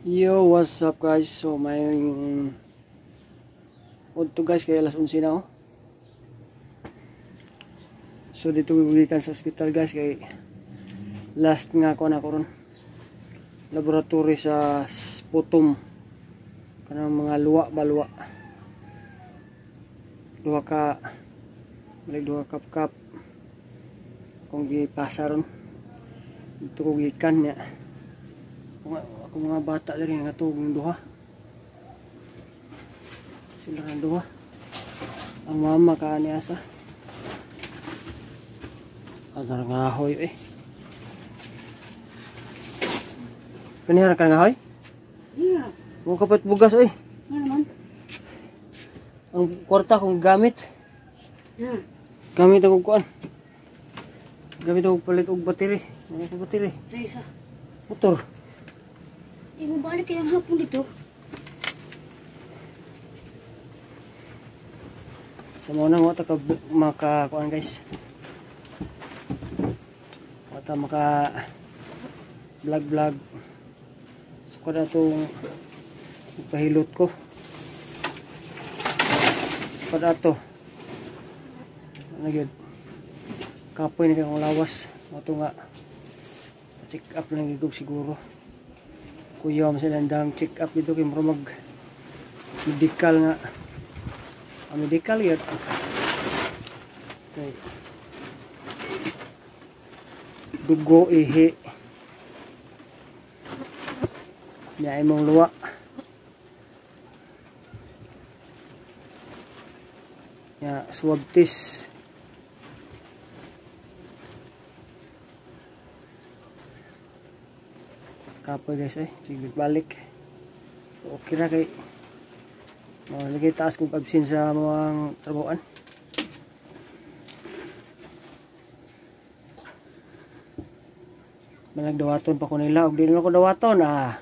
Yo, what's up guys? So may udto guys, kaya alas 11 na oh. So dito gigikan sa ospital guys, kay last nga ko na karon laboratory sa sputum kanang mga luwa ba luwa. Duha ka balik duha kap kap kung gipasa ron. Dito ko gikan niya. Ako mga bata diri nga tugong duha. Sila nga duha. Ang mama ka ani asa. Adar nga hoy eh. Kanira ka nga hoy? Yeah. Mo kapat bugas oy. Ano naman? Ang kwarta kong gamit. Yeah. Gamit akong kuan. Gamit akong palit og battery. Ano ko battery? Sa isa. Motor. Di mo balik kayang hapon dito. Sa mga nang wata ka maka kuan guys. Wata maka vlog vlog. So kada tong pahilot ko. Kada to. Ano gyud? Kapoy na kay lawas. Mato nga check up lang gid siguro. Kuya man sila ndang check up dito kay mura mag medical nga. Ang medical yun. Okay. Dugo ihi. Nya imong luwa. Nya swab test. Kapoy guys eh, sige balik. Okay ra kay lagay taas kong absent sa mga trabahoan. Malagdawaton pa ko nila og di nila ko dawaton ah.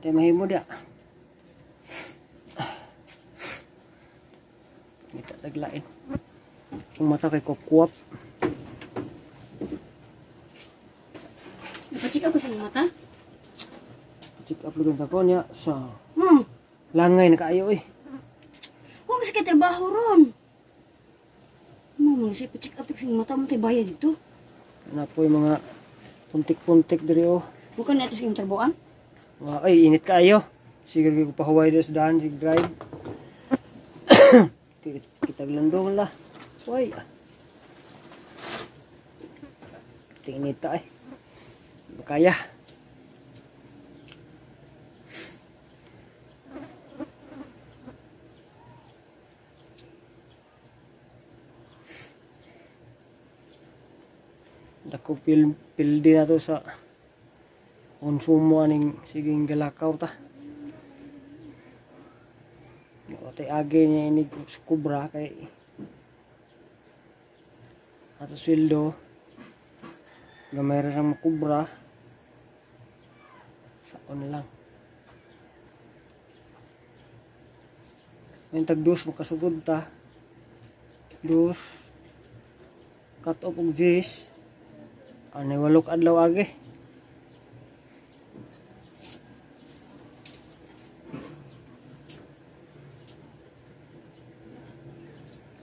Kay mahimo dia. Ngita taglain. Kung mata kay kukuap. Check up sa mata? Check up lugan sa ko niya sa langay na kaayo eh. Huwag mas kay trabaho ron. Mo siya pa-check up sa mata mo tay bayad dito. Ana po yung mga puntik-puntik diri oh. Bukan na ito sa imong trabahoan? Wa ay init kaayo. Sige ko pahuway diri sa daan sig drive. Kita glandong la. Way. Tinginita eh. Kaya. Dako pildi na to sa konsumo aning siging galakaw ta. Watay agi niya inig kubra kay ato sweldo gamay ra siyang makubra. Saon lang. May tag dos makasugod ta. Dos cut off og jis. Anay walok adlaw agi.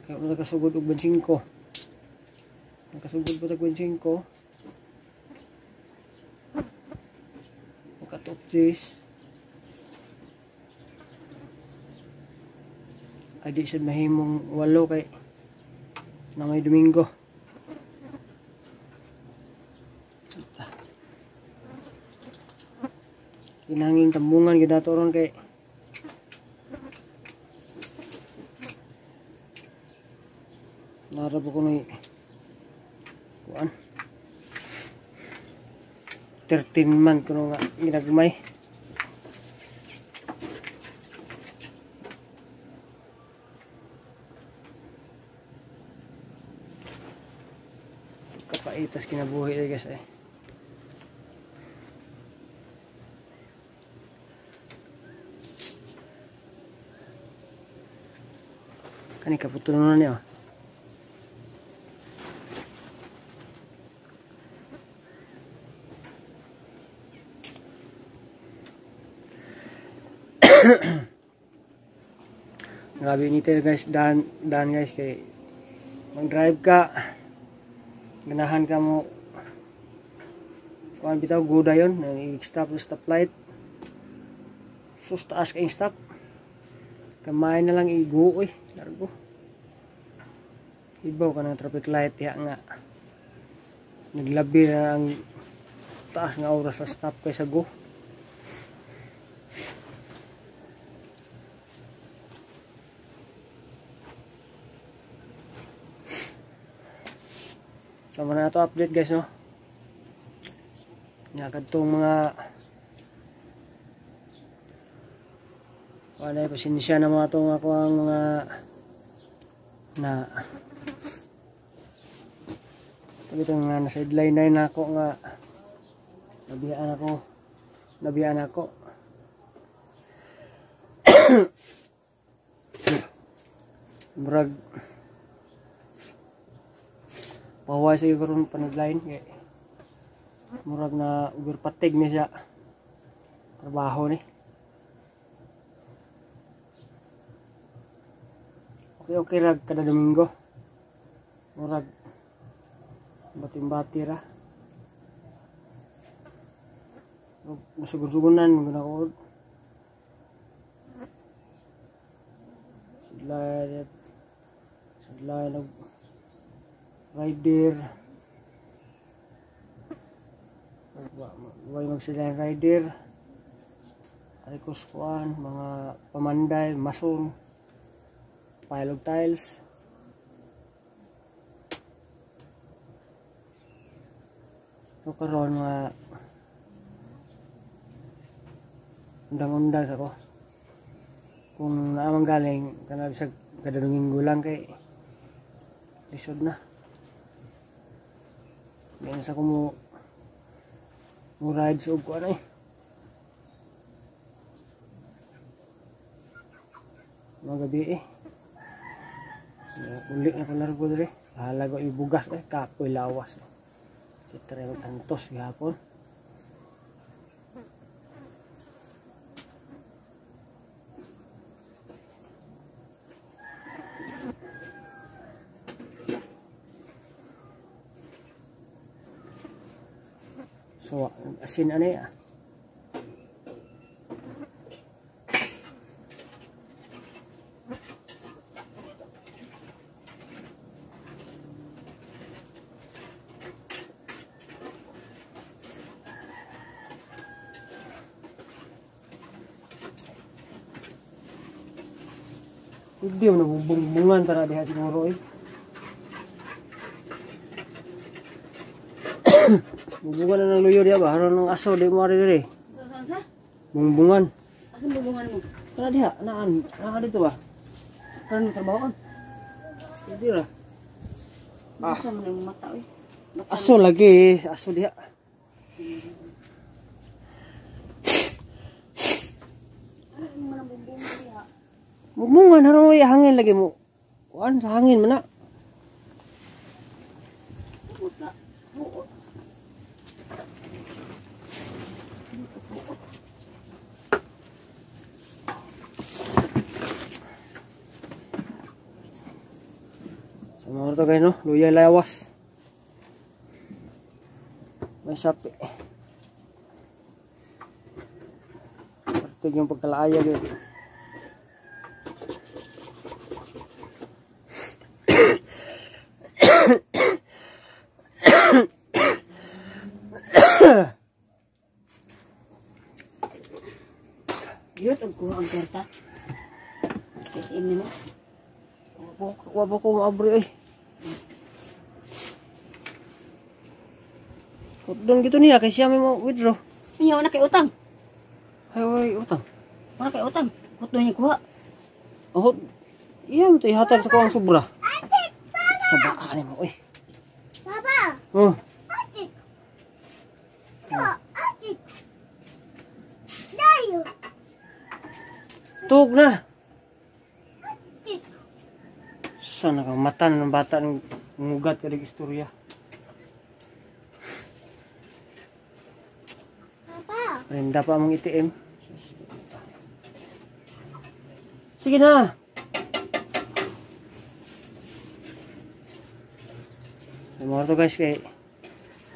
Kaya mo nakasugod og 25. Nakasugod pa tag 25. Cut off jis. Ay di siya mahimong walo kay na may Domingo. Kinahanglan tambungan gyud nato ron kay narap ko ni kuan 13 month kuno nga ginagmay. Kapaitas kinabuhi eh guys eh. Kani kaputulan na niya. Grabe nito guys, dan guys kay mag-drive ka, ganahan ka mo kuan bitaw go dayon, i-stop sa stoplight. Sus taas kay stop. Kamay na lang i-go oy, largo. Ibaw ka ng traffic light diha nga. Naglabi na ang taas nga oras sa stop kaysa go. So muna na to update guys no. Nya kadtong mga wala pasensya na mga tong ako ang mga na ito nga na sideline na ako nga nabiyaan ako. Murag pahuway sa karon panagline kay murag na overpatig ni siya trabaho ni. Okay rag kada Domingo. Murag batim-bati ra. Masugun-sugunan guna ko. Sidlay nag rider. Way magsidlay rider. Arikos kuan, mga pamanday, mason, pile of tiles. So karon mga undang-undang sa ko. Kung naamang galing kanang sa kada Domingo lang kay lisod na. Di na sa ko mo ride sa ug kuan eh. Mga gabi eh. Uli na ko largo diri. Bahala ko ibugas eh, kapoy lawas. Kita rin antos gihapon. So, asin ano ya? Hindi mo nabubungbungan tara diha siguro eh. Bungbungan na ng luyo diha ba? Haron ng aso di mo ari diri. Sa? Bungbungan. Asan bungbungan mo? Tara diha, naan dito ba? Tara ng trabahoan. Hindi ra. Ah. Asa man ang mata oy. Aso lagi, aso diha. Bungbungan haron mo hangin lagi mo. Kuan sa hangin man na. Sa mga to guys no, luya lawas. May sapi. Partig yung pagkalaaya guys. Girot og kuha ang kwarta. ATM nimo. Wa ba ko maabri eh. Doon gito niya kay siya may mo withdraw. Niya wala kay utang. Ay oy utang. Wala kay utang. Hot doon niya kuha. Oh, iya mo to ihatag sa kuang sobra. Sa baa nimo oy. Papa. Oh. Ate. Ate. Dayo. Tug na. Sana kang mata ng bata ng ngugat ka istorya. Papa. Renda pa among ATM. Sige na. Mo to guys kay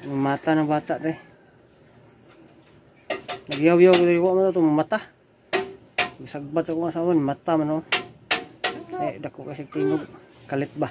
ang mata ng bata pre. Nagyaw-yaw ko diri wa man to mata. Sagbat ako asawa mata man oh. Eh dako kasi tingog kalit ba.